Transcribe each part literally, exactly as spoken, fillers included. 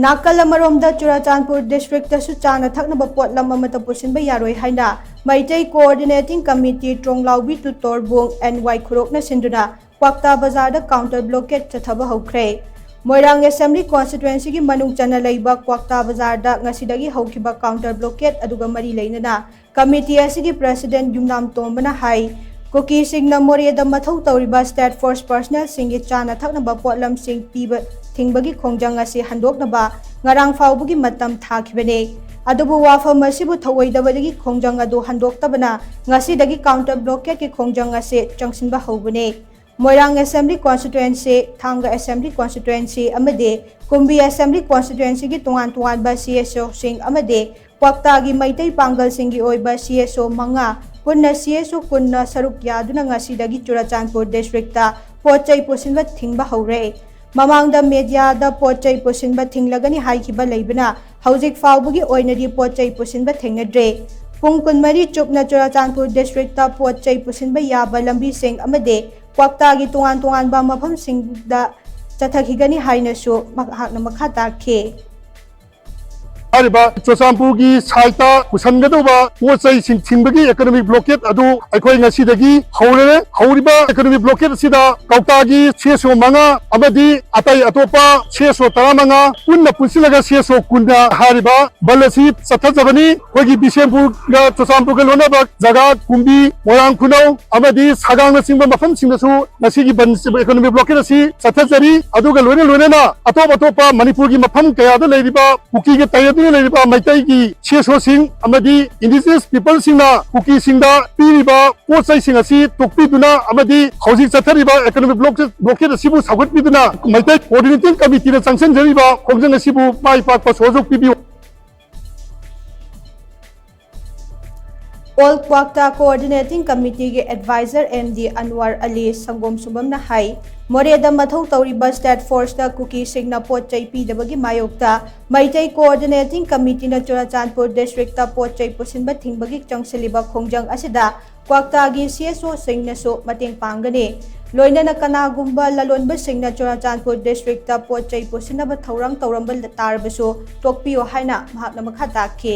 ꯅꯥꯀꯜ ꯑꯃꯔꯣꯝꯗ, ꯆꯨꯔꯥꯆꯥꯟꯄꯨꯔ ꯗꯤꯁꯇ꯭ꯔꯤꯛꯇꯁꯨ ꯆꯥꯅ ꯊꯛꯅꯕ ꯄꯣꯠꯂꯝ ꯑꯃꯠꯇ ꯄꯨꯁꯤꯟꯕ ꯌꯥꯔꯣꯏ ꯍꯥꯏꯅ Meitei coordinating committee Tronglaobi to Torbung ꯑꯦꯟ ꯋꯥꯏ ꯈꯨꯔꯣꯛꯅ ꯁꯤꯟꯗꯨꯅ ꯀ꯭ꯋꯥꯛꯇꯥ ꯕꯖꯥꯔꯗ ꯀꯥꯎꯟꯇꯔ ꯕ꯭ꯂꯣꯀꯦꯠ ꯆꯠꯊꯕ ꯍꯧꯈ꯭ꯔꯦ꯫ ꯃꯣꯏꯔꯥꯡ ꯑꯦꯁꯦꯝꯕ꯭ꯂꯤ ꯀꯣꯟꯁꯇꯤꯇ꯭ꯋꯦꯟꯁꯤꯒꯤ ꯃꯅꯨꯡ ꯆꯟꯅ ꯂꯩꯕ ꯀ꯭ꯋꯥꯛꯇꯥ ꯕꯖꯥꯔꯗ ꯉꯁꯤꯗꯒꯤ ꯍꯧꯈꯤꯕ ꯀꯥꯎꯟꯇꯔ ꯕ꯭ꯂꯣꯀꯦꯠ ꯑꯗꯨꯒ ꯃꯔꯤ ꯂꯩꯅꯅ ꯀꯃꯤꯇꯤ ꯑꯁꯤꯒꯤ ꯄ꯭ꯔꯁꯤꯗꯦꯟ ꯌꯨꯝꯅꯥꯝ ꯇꯣꯝꯕꯅ ꯍꯥꯏ, ꯀꯨꯀꯤꯁꯤꯡꯅ ꯃꯣꯔꯦꯗ ꯃꯊꯧ ꯇꯧꯔꯤꯕ ꯁ꯭ꯇꯦꯠ ꯐꯣꯔꯁ ꯄꯔꯁꯅꯦꯜꯁꯤꯡꯒꯤ ꯆꯥꯅ ꯊꯛꯅꯕ ꯄꯣꯠꯂꯝꯁꯤꯡ ꯄꯤꯕ ꯊꯤꯡꯕꯒꯤ ꯈꯣꯡꯖꯪ ꯑꯁꯤ ꯍꯟꯗꯣꯛꯅꯕ ꯉꯔꯥꯡ ꯐꯥꯎꯕꯒꯤ ꯃꯇꯝ ꯊꯥꯈꯤꯕꯅꯤ꯫ ꯑꯗꯨꯕꯨ ꯋꯥꯐꯝ ꯑꯁꯤꯕꯨ ꯊꯧꯑꯣꯏꯗꯕꯗꯒꯤ ꯈꯣꯡꯖꯪ ꯑꯗꯨ ꯍꯟꯗꯣꯛꯇꯕꯅ ꯉꯁꯤꯗꯒꯤ ꯀꯥꯎꯟꯇꯔ ꯕ꯭ꯂꯣꯀꯦꯠꯀꯤ ꯈꯣꯡꯖꯪ ꯑꯁꯤ ꯆꯪꯁꯤꯟꯕ ꯍꯧꯕꯅꯤ꯫ ꯃꯣꯏꯔꯥꯡ ꯑꯦꯁꯦꯝꯕ꯭ꯂꯤ ꯀꯣꯟꯁꯇꯤꯇ꯭ꯋꯦꯟꯁꯤ, ꯊꯥꯡꯒ ꯑꯦꯁꯦꯝꯕ꯭ꯂꯤ ꯀꯣꯟꯁꯇꯤꯇ꯭ꯋꯦꯟꯁꯤ ꯑꯃꯗꯤ ꯀꯨꯝꯕꯤ ꯑꯦꯁꯦꯝꯕ꯭ꯂꯤ ꯀꯣꯟꯁꯇꯤꯇ꯭ꯋꯦꯟꯁꯤꯒꯤ ꯇꯣꯉꯥꯟ ꯇꯣꯉꯥꯟꯕ ꯁꯤ ꯑꯦꯁ ꯑꯣꯁꯤꯡ ꯑꯃꯗꯤ ꯀ꯭ꯋꯥꯛꯇꯥꯒꯤ ꯃꯩꯇꯩ ꯄꯥꯡꯒꯜꯁꯤꯡꯒꯤ ꯑꯣꯏꯕ ꯁꯤ ꯑꯦꯁ ꯑꯣ ꯃꯉꯥ ꯄꯨꯟꯅ ꯁꯤ ꯑꯦꯁ ꯑꯣ ꯀꯨꯟꯅ ꯁꯔꯨꯛ ꯌꯥꯗꯨꯅ ꯉꯁꯤꯗꯒꯤ ꯆꯨꯔꯥꯆꯥꯟꯄꯨꯔ ꯗꯤꯁꯇ꯭ꯔꯤꯛꯇ ꯄꯣꯠ ꯆꯩ ꯄꯨꯁꯤꯟꯕ ꯊꯤꯡꯕ ꯍꯧꯔꯦ꯫ ꯃꯃꯥꯡꯗ ꯃꯦꯗꯤꯌꯥꯗ ꯄꯣꯠ ꯆꯩ ꯄꯨꯁꯤꯟꯕ ꯊꯤꯡꯂꯒꯅꯤ ꯍꯥꯏꯈꯤꯕ ꯂꯩꯕꯅ ꯍꯧꯖꯤꯛ ꯐꯥꯎꯕꯒꯤ ꯑꯣꯏꯅꯗꯤ ꯄꯣꯠ ꯆꯩ ꯄꯨꯁꯤꯟꯕ ꯊꯤꯡꯅꯗ꯭ꯔꯦ꯫ ꯄꯨꯡ ꯀꯨꯟꯃꯔꯤ ꯆꯨꯞꯅ ꯆꯨꯔꯥꯆꯥꯟꯄꯨꯔ ꯗꯤꯁꯇ꯭ꯔꯤꯛꯇ ꯄꯣꯠ ꯆꯩ ꯄꯨꯁꯤꯟꯕ ꯌꯥꯕ ꯂꯝꯕꯤꯁꯤꯡ ꯑꯃꯗꯤ ꯀ꯭ꯋꯥꯛꯇꯥꯒꯤ ꯇꯣꯉꯥꯟ ꯇꯣꯉꯥꯟꯕ ꯃꯐꯝꯁꯤꯡꯗ ꯆꯠꯊꯈꯤꯒꯅꯤ ꯍꯥꯏꯅꯁꯨ ꯃꯍꯥꯛꯅ ꯃꯈꯥ ꯇꯥꯈꯤ꯫ ꯍꯥꯏꯔꯤꯕ ꯆꯨꯔꯆꯥꯟꯄꯨꯔꯒꯤ ꯁꯥꯏꯠꯇ ꯄꯨꯁꯟꯒꯗꯧꯕ ꯄꯣꯠ ꯆꯩꯁꯤꯡ ꯊꯤꯡꯕꯒꯤ ꯏꯀꯣꯅꯣꯃꯤꯛ ꯕ꯭ꯂꯣꯀꯦꯠ ꯑꯗꯨ ꯑꯩꯈꯣꯏ ꯉꯁꯤꯗꯒꯤ ꯍꯧꯔꯦ꯫ ꯍꯧꯔꯤꯕ ꯏꯀꯣꯅꯣꯃꯤꯛ ꯕ꯭ꯂꯣꯀꯦꯠ ꯑꯁꯤꯗ ꯀ꯭ꯋꯥꯛꯇꯥꯒꯤ ꯁꯤ ꯑꯦꯁ ꯑꯣ ꯃꯉꯥ ꯑꯃꯗꯤ ꯑꯇꯩ ꯑꯇꯣꯞꯄ ꯁꯤ ꯑꯦꯁ ꯑꯣ ꯇꯔꯥꯃꯉꯥ ꯄꯨꯟꯅ ꯄꯨꯟꯁꯤꯜꯂꯒ ꯁꯤ ꯑꯦꯁ ꯑꯣ ꯀꯨꯟꯗ ꯍꯥꯏꯔꯤꯕ ꯕꯟ ꯑꯁꯤ ꯆꯠꯊꯖꯕꯅꯤ꯫ ꯑꯩꯈꯣꯏꯒꯤ ꯕꯤꯁꯦꯝꯄꯨꯔꯒ ꯆꯨꯔꯆꯥꯟꯄꯨꯔꯒ ꯂꯣꯟꯅꯕ ꯖꯒꯥ ꯀꯨꯝꯕꯤ, ꯃꯣꯏꯔꯥꯡ ꯈꯨꯅꯧ ꯑꯃꯗꯤ ꯁꯥꯒꯥꯡꯅꯆꯤꯡꯕ ꯃꯐꯝꯁꯤꯡꯗꯁꯨ ꯉꯁꯤꯒꯤ ꯕꯟ ꯏꯀꯣꯅꯣꯃꯤꯛ ꯕ꯭ꯂꯣꯀꯦꯠ ꯑꯁꯤ ꯆꯠꯊꯖꯔꯤ꯫ ꯑꯗꯨꯒ ꯂꯣꯏꯅ ꯂꯣꯏꯅꯅ ꯑꯇꯣꯞ ꯑꯇꯣꯞꯄ ꯃꯅꯤꯄꯨꯔꯒꯤ ꯃꯐꯝ ꯀꯌꯥꯗ ꯂꯩꯔꯤꯕ ꯀꯨꯀꯤꯒ ꯇꯥꯏꯅꯗꯨꯅ ꯂꯩꯔꯤꯕ ꯃꯩꯇꯩꯒꯤ ꯁꯤ ꯑꯦꯁ ꯑꯣꯁꯤꯡ ꯑꯃꯗꯤ ꯏꯟꯗꯤꯖꯤꯅꯁ ꯄꯤꯄꯜꯁꯤꯡꯅ ꯀꯨꯀꯤꯁꯤꯡꯗ ꯄꯤꯔꯤꯕ ꯄꯣꯠ ꯆꯩꯁꯤꯡ ꯑꯁꯤ ꯇꯣꯛꯄꯤꯗꯨꯅ ꯑꯃꯗꯤ ꯍꯧꯖꯤꯛ ꯆꯠꯊꯔꯤꯕ ꯏꯀꯣꯅꯣꯃꯤꯛ ꯕ꯭ꯂꯣꯀꯦꯠ, ꯕ꯭ꯂꯣꯀꯦꯠ ꯑꯁꯤꯕꯨ ꯁꯧꯒꯠꯄꯤꯗꯨꯅ ꯃꯩꯇꯩ ꯀꯣꯑꯣꯔꯗꯤꯅꯦꯇꯤꯡ ꯀꯃꯤꯇꯤꯅ ꯆꯪꯁꯤꯟꯖꯔꯤꯕ ꯈꯣꯡꯖꯪ ꯑꯁꯤꯕꯨ ꯃꯥꯏ ꯄꯥꯛꯄ ꯁꯍꯌꯣꯒ ꯄꯤꯕꯤꯌꯨ꯫ ꯑꯣꯜ ꯀ꯭ꯋꯥꯛꯇꯥ ꯀꯣꯑꯣꯔꯗꯤꯅꯦꯇꯤꯡ ꯀꯃꯤꯇꯤꯒꯤ ꯑꯦꯗꯚꯥꯏꯖꯔ ꯑꯦꯝ ꯗꯤ ꯑꯟꯋꯔ ꯑꯂꯤ ꯁꯪꯒꯣꯝ ꯁꯨꯝꯕꯝꯅ ꯍꯥꯏ, ꯃꯣꯔꯦꯗ ꯃꯊꯧ ꯇꯧꯔꯤꯕ ꯁ꯭ꯇꯦꯠ ꯐꯣꯔꯁꯇ ꯀꯨꯀꯤꯁꯤꯡꯅ ꯄꯣꯠ ꯆꯩ ꯄꯤꯗꯕꯒꯤ ꯃꯥꯌꯣꯛꯇ ꯃꯩꯇꯩ ꯀꯣꯑꯣꯔꯗꯤꯅꯦꯇꯤꯡ ꯀꯃꯤꯇꯤꯅ ꯆꯨꯔꯥꯆꯥꯟꯄꯨꯔ ꯗꯤꯁꯇ꯭ꯔꯤꯛꯇ ꯄꯣꯠ ꯆꯩ ꯄꯨꯁꯤꯟꯕ ꯊꯤꯡꯕꯒꯤ ꯆꯪꯁꯤꯜꯂꯤꯕ ꯈꯣꯡꯖꯪ ꯑꯁꯤꯗ ꯀ꯭ꯋꯥꯛꯇꯥꯒꯤ ꯁꯤ ꯑꯦꯁ ꯑꯣꯁꯤꯡꯅꯁꯨ ꯃꯇꯦꯡ ꯄꯥꯡꯒꯅꯤ꯫ ꯂꯣꯏꯅꯅ ꯀꯅꯥꯒꯨꯝꯕ ꯂꯂꯣꯟꯕꯁꯤꯡꯅ ꯆꯨꯔꯥꯆꯥꯟꯄꯨꯔ ꯗꯤꯁꯇ꯭ꯔꯤꯛꯇ ꯄꯣꯠ ꯆꯩ ꯄꯨꯁꯤꯟꯅꯕ ꯊꯧꯔꯥꯡ ꯇꯧꯔꯝꯕ ꯇꯥꯔꯕꯁꯨ ꯇꯣꯛꯄꯤꯌꯨ ꯍꯥꯏꯅ ꯃꯍꯥꯛꯅ ꯃꯈꯥ ꯇꯥꯈꯤ꯫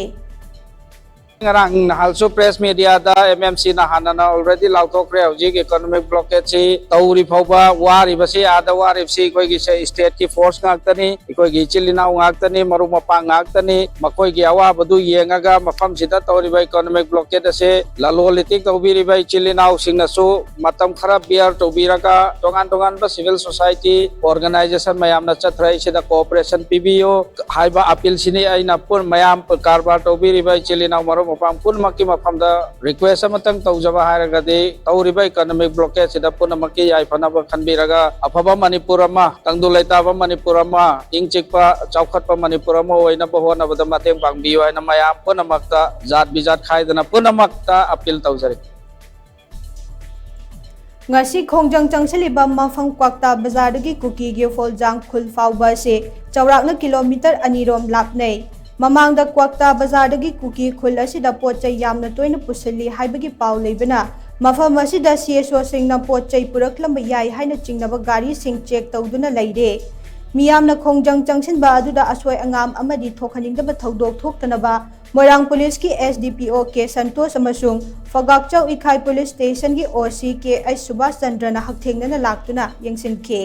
ꯉꯔꯥꯡ ꯅꯍꯥꯟꯁꯨ ꯄ꯭ꯔꯦꯁ ꯃꯦꯗꯤꯌꯥꯗ ꯑꯦꯝ ꯑꯦꯝ ꯁꯤꯅ ꯍꯥꯟꯅꯅ ꯑꯣꯜꯔꯦꯗꯤ ꯂꯥꯎꯊꯣꯛꯈ꯭ꯔꯦ꯫ ꯍꯧꯖꯤꯛ ꯏꯀꯣꯅꯣꯃꯤꯛ ꯕ꯭ꯂꯣꯀꯦꯠꯁꯤ ꯇꯧꯔꯤ ꯐꯥꯎꯕ ꯋꯥꯔꯤꯕꯁꯤ, ꯑꯥꯗ ꯋꯥꯔꯤꯕꯁꯤ ꯑꯩꯈꯣꯏꯒꯤ ꯁꯦ-, ꯁ꯭ꯇꯦꯠꯀꯤ ꯐꯣꯔꯁ ꯉꯥꯛꯇꯅꯤ, ꯑꯩꯈꯣꯏꯒꯤ ꯏꯆꯤꯜ ꯏꯅꯥꯎ ꯉꯥꯛꯇꯅꯤ, ꯃꯔꯨꯞ ꯃꯄꯥꯡ ꯉꯥꯛꯇꯅꯤ꯫ ꯃꯈꯣꯏꯒꯤ ꯑꯋꯥꯕꯗꯨ ꯌꯦꯡꯉꯒ ꯃꯐꯝꯁꯤꯗ ꯇꯧꯔꯤꯕ ꯏꯀꯣꯅꯣꯃꯤꯛ ꯕ꯭ꯂꯣꯀꯦꯠ ꯑꯁꯦ ꯂꯂꯣꯟ ꯏꯇꯤꯛ ꯇꯧꯕꯤꯔꯤꯕ ꯏꯆꯤꯜ ꯏꯅꯥꯎꯁꯤꯡꯅꯁꯨ ꯃꯇꯝ ꯈꯔ ꯕꯤꯌꯔ ꯇꯧꯕꯤꯔꯒ ꯇꯣꯉꯥꯟ ꯇꯣꯉꯥꯟꯕ ꯁꯤꯚꯤꯜ ꯁꯣꯁꯥꯏꯇꯤ ꯑꯣꯔꯒꯅꯥꯏꯖꯦꯁꯟ ꯃꯌꯥꯝꯅ ꯆꯠꯊꯔꯛꯏꯁꯤꯗ ꯀꯣꯑꯣꯄꯔꯦꯁꯟ ꯄꯤꯕꯤꯌꯨ ꯍꯥꯏꯕ ꯑꯄꯤꯜꯁꯤꯅꯤ ꯑꯩꯅ ꯄꯨꯟ-, ꯃꯌꯥꯝ ꯀꯔꯕꯥꯔ ꯇꯧꯕꯤꯔꯤꯕ ꯏꯆꯤꯜ ꯏꯅꯥꯎ ꯃꯔꯨꯞ ꯃꯄꯥꯡ ꯄꯨꯝꯅꯃꯛꯀꯤ ꯃꯐꯝꯗ ꯔꯤꯀ꯭ꯋꯦꯁ ꯑꯃꯇꯪ ꯇꯧꯖꯕ ꯍꯥꯏꯔꯒꯗꯤ, ꯇꯧꯔꯤꯕ ꯏꯀꯣꯅꯣꯃꯤꯛ ꯕ꯭ꯂꯣꯀꯦꯠꯁꯤꯗ ꯄꯨꯝꯅꯃꯛꯀꯤ ꯌꯥꯏꯐꯅꯕ ꯈꯟꯕꯤꯔꯒ ꯑꯐꯕ ꯃꯅꯤꯄꯨꯔ ꯑꯃ, ꯇꯪꯗꯨ ꯂꯩꯇꯥꯕ ꯃꯅꯤꯄꯨꯔ ꯑꯃ, ꯏꯪ ꯆꯤꯛꯄ ꯆꯥꯎꯈꯠꯄ ꯃꯅꯤꯄꯨꯔ ꯑꯃ ꯑꯣꯏꯅꯕ ꯍꯣꯠꯅꯕꯗ ꯃꯇꯦꯡ ꯄꯥꯡꯕꯤꯌꯨ ꯍꯥꯏꯅ ꯃꯌꯥꯝ ꯄꯨꯝꯅꯃꯛꯇ, ꯖꯥꯠ ꯕꯤꯖꯥꯠ ꯈꯥꯏꯗꯅ ꯄꯨꯝꯅꯃꯛꯇ ꯑꯄꯤꯜ ꯇꯧꯖꯔꯤ꯫ ꯉꯁꯤ ꯈꯣꯡꯖꯪ ꯆꯪꯁꯤꯜꯂꯤꯕ ꯃꯐꯝ ꯀ꯭ꯋꯥꯛꯇꯥ ꯕꯖꯥꯔꯗꯒꯤ ꯀꯨꯀꯤꯒꯤ ꯐꯣꯜꯖꯥꯡ ꯈꯨꯜ ꯐꯥꯎꯕ ꯑꯁꯤ ꯆꯥꯎꯔꯥꯛꯅ ꯀꯤꯂꯣꯃꯤꯇꯔ ꯑꯅꯤꯔꯣꯝ ꯂꯥꯞꯅꯩ꯫ ꯃꯃꯥꯡꯗ ꯀ꯭ꯋꯥꯛꯇꯥ ꯕꯖꯥꯔꯗꯒꯤ ꯀꯨꯀꯤ ꯈꯨꯜ ꯑꯁꯤꯗ ꯄꯣꯠ ꯆꯩ ꯌꯥꯝꯅ ꯇꯣꯏꯅ ꯄꯨꯁꯤꯜꯂꯤ ꯍꯥꯏꯕꯒꯤ ꯄꯥꯎ ꯂꯩꯕꯅ ꯃꯐꯝ ꯑꯁꯤꯗ ꯁꯤ ꯑꯦꯁ ꯑꯣꯁꯤꯡꯅ ꯄꯣꯠ ꯆꯩ ꯄꯨꯔꯛꯂꯝꯕ ꯌꯥꯏ ꯍꯥꯏꯅ ꯆꯤꯡꯅꯕ ꯒꯥꯔꯤꯁꯤꯡ ꯆꯦꯛ ꯇꯧꯗꯨꯅ ꯂꯩꯔꯦ꯫ ꯃꯤꯌꯥꯝꯅ ꯈꯣꯡꯖꯪ ꯆꯪꯁꯤꯟꯕ ꯑꯗꯨꯗ ꯑꯁꯣꯏ ꯑꯉꯥꯝ ꯑꯃꯗꯤ ꯊꯣꯛꯍꯟꯅꯤꯡꯗꯕ ꯊꯧꯗꯣꯛ ꯊꯣꯛꯇꯅꯕ ꯃꯣꯏꯔꯥꯡ ꯄꯨꯂꯤꯁꯀꯤ ꯑꯦꯁ ꯗꯤ ꯄꯤ ꯑꯣ ꯀꯦ ꯁꯟꯇꯣꯁ ꯑꯃꯁꯨꯡ ꯐꯒꯥꯛꯆꯧ ꯏꯈꯥꯏ ꯄꯨꯂꯤꯁ ꯁ꯭ꯇꯦꯁꯟꯒꯤ ꯑꯣ ꯁꯤ ꯀꯦ ꯑꯩꯆ ꯁꯨꯕꯥꯁ ꯆꯟꯗ꯭ꯔꯅ ꯍꯛꯊꯦꯡꯅꯅ ꯂꯥꯛꯇꯨꯅ ꯌꯦꯡꯁꯤꯟꯈꯤ꯫